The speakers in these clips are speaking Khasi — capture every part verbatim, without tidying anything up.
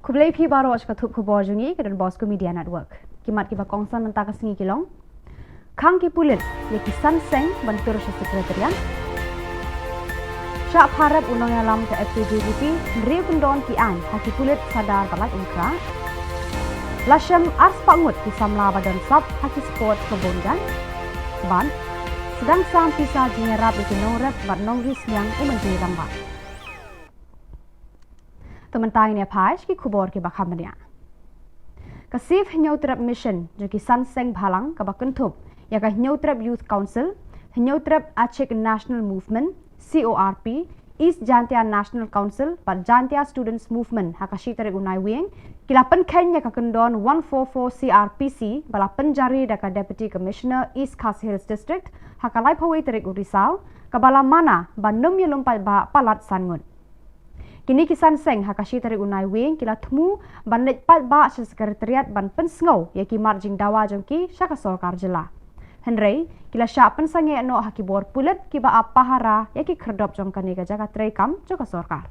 Khublei phi baroh sha ka thup khubor jong ngi ka Don Bosco Media Network. Ki mat kiba kongsan mynta ka sngi ki long: Khang ki pulit ïa ki san seng ban tur sha Secretariat. Shah pharep u nongïalam ka F K J G P, hynriew kyndon ki aiñ ha ki pulit Sadar ba lait umkhrah. La shem arspah ngut ki samla ba don sap ha ki sport ka bun jait. Bad sdang sam pisa jingïarap ïa ki nongrep bad nongri sniang u Myntri Rangbah. To mynta ngin ïa phai sha ki khubor kiba kham bniah. Ka Save Hynñiewtrep Mission jong ki san seng bhalang kaba kynthup ïa ka Hynñiewtrep Youth Council, Hynñiewtrep Achik National Movement, C O R P, East Jaintia National Council bad Jaintia Students Movement ha ka shi tarik u Naiwieng ki la pynkheiñ ïa ka kyndon one four four C R P C ba la pynjari da ka Deputy Commissioner East Khasi Hills District ha ka laiphew wei tarik u Risaw, kaba la mana ban ym ïalum paidbah palat san ngut. Kine ki san seng ha ka shi tarik u Naiwieng ki la thmu ban leit paidbah sha Secretariat ban pynsngew ïa ki mat jingdawa jong ki sha ka sorkar jylla. Hynrei ki la shah pynsangeh noh ha ki bor pulit kiba ap pahara ïa ki khyrdop jong kane ka jaka treikam jong ka sorkar.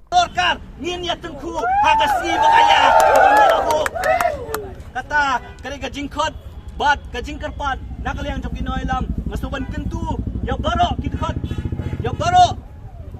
Sorkar, ngin ïa tyngkhuh ha ka sngi ba ka ïa, kaba ngin ïa buh. Kata ka dei ka jingkhot bad ka jingkyrpad na ka liang jong ki nongïalam. Nga sngewbha ban kyntu ïa baroh ki dkhot, ïa baroh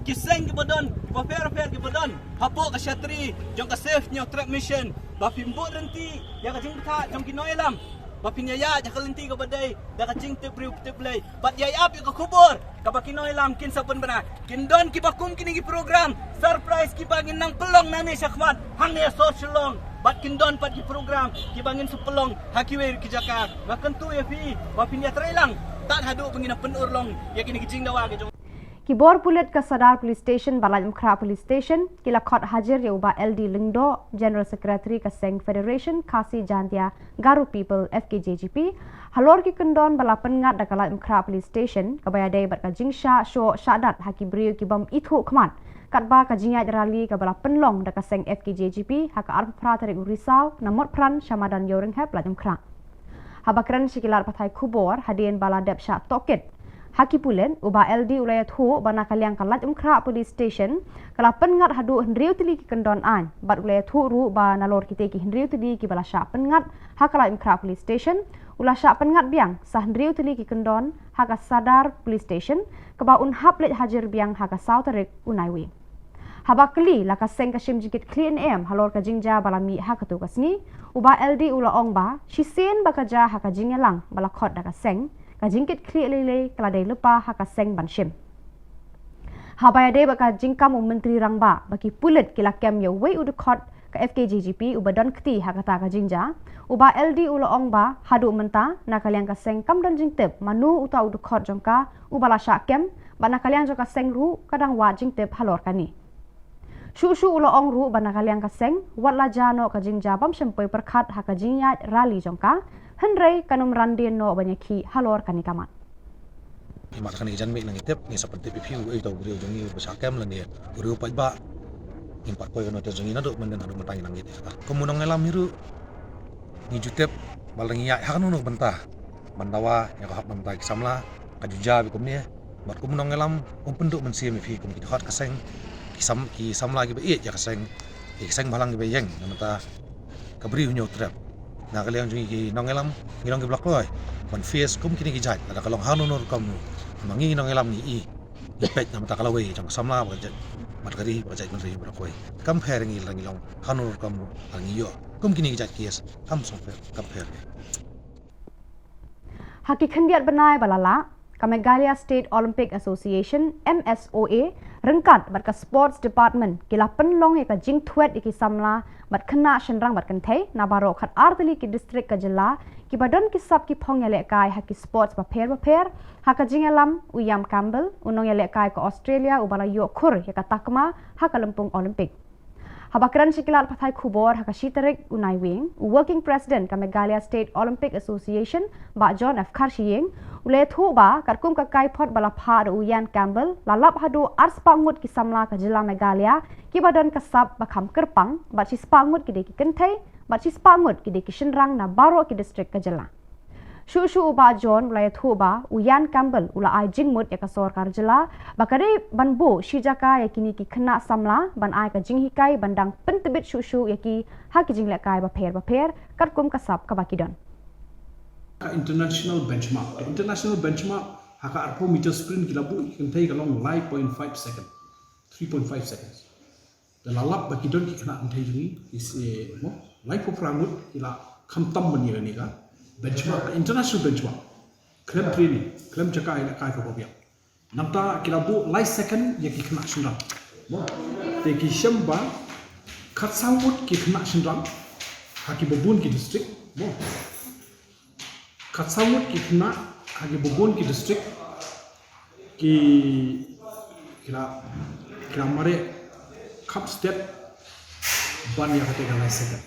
ki seng kiba don, kiba pher pher kiba don hapoh ka shatri jong ka Save Hynñiewtrep Mission ba phin buh lynti ïa ka jingbthah jong ki nongïalam, ba phin ïa ïaid ha ka lynti kaba dei da ka jingtip briew tip Blei. Bad ïa ap ïa ka khubor kaba ki nongïalam kin sa pynbna. Kin don kiba kum kine ki program surprise kiba ngin nang pynlong nangne shakhmat hangne ha sor Shillong. Bad kin don pat ki program kiba ngin sa pynlong ha kiwei ki jaka. Nga kyntu ïa phi ba phin ïatrei lang tad haduh ba ngin ïa pynurlong ïa kine ki jingdawa ki jong. Ki bor pulit ka Sadar Police Station bad Laitumkhrah Police Station ki la khot hajir ïa u Bah L D Lyngdoh, General Secretary ka seng Federation Khasi Jaintia Garo People, F K J G P, halor ki kyndon ba la pynngat da ka Laitumkhrah Police Station kaba ïadei bad ka jingshah shoh shah dat ha ki briew ki bym ithuh khmat, katba ka jingïaid rally kaba la pynlong da ka seng F K J G P ha ka arphew phra tarik u Risaw na Motphran sha madan Ïewrynghep, Laitumkhrah. Haba kren sha ki lad pathai khubor hadien ba la dep shah tohkit ha ki pulit, u Bah L D u la ïathuh ba na ka liang ka Laitumkhrah Police Station ka la pynngat haduh hynriew tylli ki kyndon aiñ, bad u la ïathuh ruh ba nalor kitei ki hynriew tylli kiba la shah pynngat ha ka Laitumkhrah Police Station, u la shah pynngat biang sa hynriew tylli ki kyndon ha ka Sadar Police Station, kaba un hap leit hajir biang ha ka saw tarik u Naiwieng. Haba kylli la ka seng ka shim jingkitkhlieh ne em halor ka jingjia ba la mih ha kato ka sngi, u Bah L D u la ong ba shisien ba ka jia ha ka jingïalang ba la khot da ka seng, ka jingkitkhlieh lei lei ka la dei lypa ha ka seng ban shim. Haba ïadei bad ka jingkam u Myntri Rangbah ba ki pulit ki la kem ïa uwei u dkhot ka F K J G P uba don kti ha kata ka jingjia, u Bah L D u la ong ba haduh mynta na ka liang ka seng kam don jingtip mano uta u dkhot jong ka uba la shah kem, bad na ka liang jong ka seng ruh ka dang wad jingtip halor kane. Shuh shuh u la ong ruh ba na ka liang ka seng wat la jia noh ka jingjia bym shym poi pyrkhat ha ka jingïaid rally jong ka, hynrei kan ym ran dien noh ban ïakhih halor kane ka mat. Mat kane ka janmiet ngi tip, ngi sa pyntip ïa phi uei uta u briew jong ngi uba shah kem lane u briew paidbah. Ngim pat poi ka notice jong ngi naduh mynnin haduh mynta ngi nang ïa kata. Kum u nongïalam hi ruh ngi ju tip ba la ngi ïaid ha kano kano ka bynta ban dawa ïa ka hok mynta ki samla, ka ju jia bad kumne. Bad kum u nongïalam um pynduh mynsiem ïa phi kum ki dkhot ka seng, ki sam, ki samla kiba ïeit ïa ka seng, ki seng bhalang kiba ïeng na mynta ka Bri Hynñiewtrep. Na ka liang jong ngi ki nongïalam ngi long kiba la kloi ban face kum kine ki jait lada ka long hano hano rukom ruh. Namar ngi nongïalam ngi i, ngi peit na mynta ka lawei jong ka samla bad ka jait, bad ka ri bad ka jaitbynriew baroh kawei. Kam pher ngi lada ngi long hano hano rukom ruh lada ngi ïoh kum kine ki jait case, kam sngewpher, kam pher. Ha ki khyndiat bnai ba la lah, ka Meghalaya State Olympic Association, M S O A, ryngkat bad ka Sports Department ki la pynlong ïa ka jingthwet ïa ki samla bad khynnah shynrang bad kynthei na baroh khatar tylli ki district ka jylla, kiba don ki sap ki phong ïalehkai ha ki sports bapher bapher, ha ka jingïalam u Ian Campbell, u nongïalehkai ka Australia uba la ïoh khur ïa ka takma ha ka lympung Olympic. Haba kren sha ki lad pathai khubor ha ka shi tarik u Naiwieng, u Working President ka Meghalaya State Olympic Association, Bah John F Kharshiing, u la ïathuh ba katkum ka kaiphod ba la phah da u Ian Campbell, la lap haduh arspah ngut ki samla ka jylla Meghalaya kiba don ka sap ba kham kyrpang, bad shispah ngut ki dei ki kynthei, bad shispah ngut ki dei ki shynrang na baroh ki district ka jylla. Shuh shuh u Bah John u la ïathuh ba u Ian Campbell u la ai jingmut ïa ka sorkar jylla ba ka dei ban buh shi jaka ïa kine ki khynnah samla ban ai ka jinghikai ban dang pyntbit shuh shuh ïa ki ha ki jinglehkai bapher bapher katkum ka sap kaba ki don. Ka international benchmark. Ka international benchmark ha ka arphew meter sprint ki la buh, kynthei, ka long lai point five second, three point five seconds. Te la lap ba ki don ki khynnah kynthei jong ngi ki, eh, mo, laiphew phra ngut ki la khamtam ban ïa kane ka benchmark, ka international benchmark. Khlem training, khlem jaka ïalehkai kaba biang. Nangta ki la buh lai second ïa ki khynnah shynrang. Mo, te ki shem ba khatsaw ngut ki khynnah shynrang ha kiba bun ki district. Mo, khatsaw ngut ki khynnah ha kiba bun ki district ki, ki la, ki la mareh kham stet ban ïa kata ka lai second.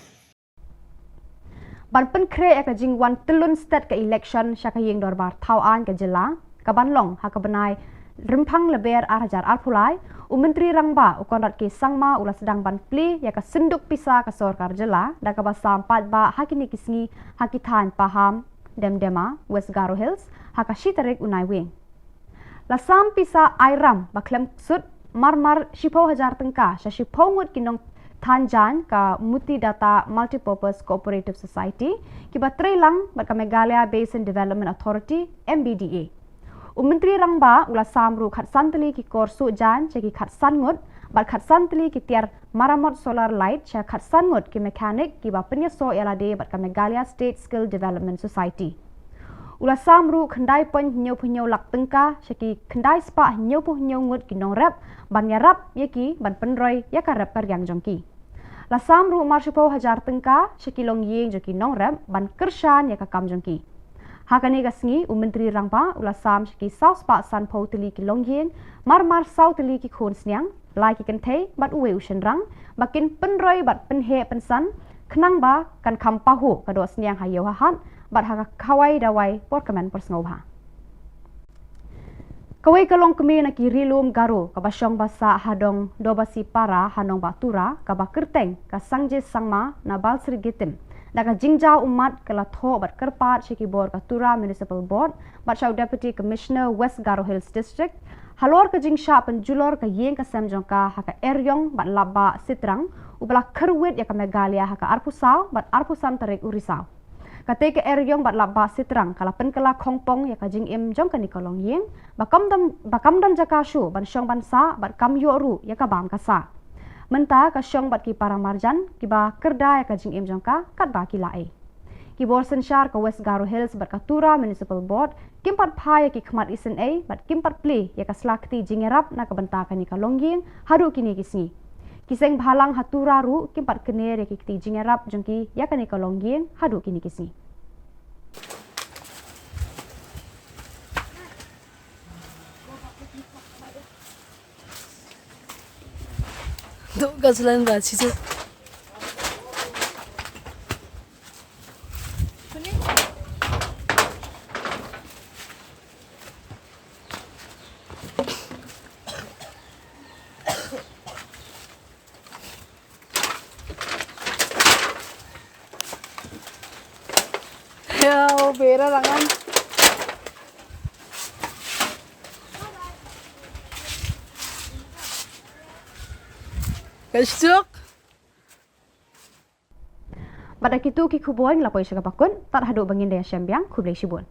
Ban pynkhreh ïa ka jingwan tyllun stet ka election sha ka ïing dorbar thaw aiñ ka jylla, ka ban long ha ka bnai Rymphang Lber ar hajar arphew lai, u Myntri Rangbah u Conrad K Sangma u la sdang ban plie ïa ka synduk pisa ka sorkar jylla da kaba sam paidbah ha kine ki sngi ha ki thaiñ Pahang, Demdema, West Garo Hills ha ka shi tarik u Naiwieng. La sam pisa airam ba khlem ksut marmar shiphew hajar tyngka sha shiphew ngut ki nongthaiñ jaiñ ka Mutidata Multipurpose Cooperative Society kiba trei lang bad ka Meghalaya Basin Development Authority, M B D A. U Myntri Rangbah u la sam ruh khatsan tylli ki kor suh jaiñ sha ki khatsan ngut bad khatsan tylli ki tiar maramot solar light sha khatsan ngut ki mechanic kiba pynïasoh ïalade bad ka Meghalaya State Skill Development Society. U la sam ruh khyndai point hynñiewphew hynñiew lak tyngka sha ki khyndai spah hynñiewphew hynñiew ngut ki nongrep ban ïarap ïa ki ban pynroi ïa ka rep ka riang jong ki. La sam ruh mar shiphew hajar tyngka sha ki longïing jong ki nongrep ban kyrshan ïa ka kam jong ki. Ha kane ka sngi u Myntri Rangbah u la sam sha ki saw spah sanphew tylli ki longïing, marmar saw tylli ki khun sniang, lai ki kynthei bad uwei u shynrang ba kin pynroi bad pynheh pynsan khnang ba kan kham pahuh ka doh sniang ha ïew ha hat bad ha ka khawai dawai por kmen por sngewbha. Kawei ka longkmie na ki ri lum Garo kaba shong ba sah ha dong Dobasi Para ha nongbah Tura kaba kyrteng ka Sangje Sangma na Balsrigittim, da ka jingjaw ummat ka la thoh bad kyrpad sha ki bor ka Tura Municipal Board bad sha u Deputy Commissioner West Garo Hills District halor ka jingshah pynjulor ka ïing ka sem jong ka ha ka eriong bad lapbah Sitrang uba la khyrwit ïa ka Meghalaya ha ka arphew saw bad arphew san tarik u Risaw. Kata ka eriong bad lapbah Sitrang ka la pynkylla khongpong ïa ka jingim jong kane ka longïing ba kam don, ba kam don jaka shuh ban shong ban sah bad kam ïoh ruh ïa ka bam ka sah. Mynta ka shong bad ki para marjan kiba kyrda ïa ka jingim jong ka katba ki la ei. Ki bor synshar ka West Garo Hills bad ka Tura Municipal Board kim pat phai ïa ki khmat isynei bad kim pat plie ïa ka sla kti jingïarap na ka bynta kane ka longïing haduh kine ki sngi. Ki seng bhalang ha Tura ruh kim pat kyner ïa ki kti jingïarap jong ki ïa kane ka longïing haduh kine ki sngi. Ïa, bera rangan. Ka suk. Bad da kitu ki khubor ngi la poi sha kaba kut, tad haduh ba ngin da ïashem biang, khublei shibun.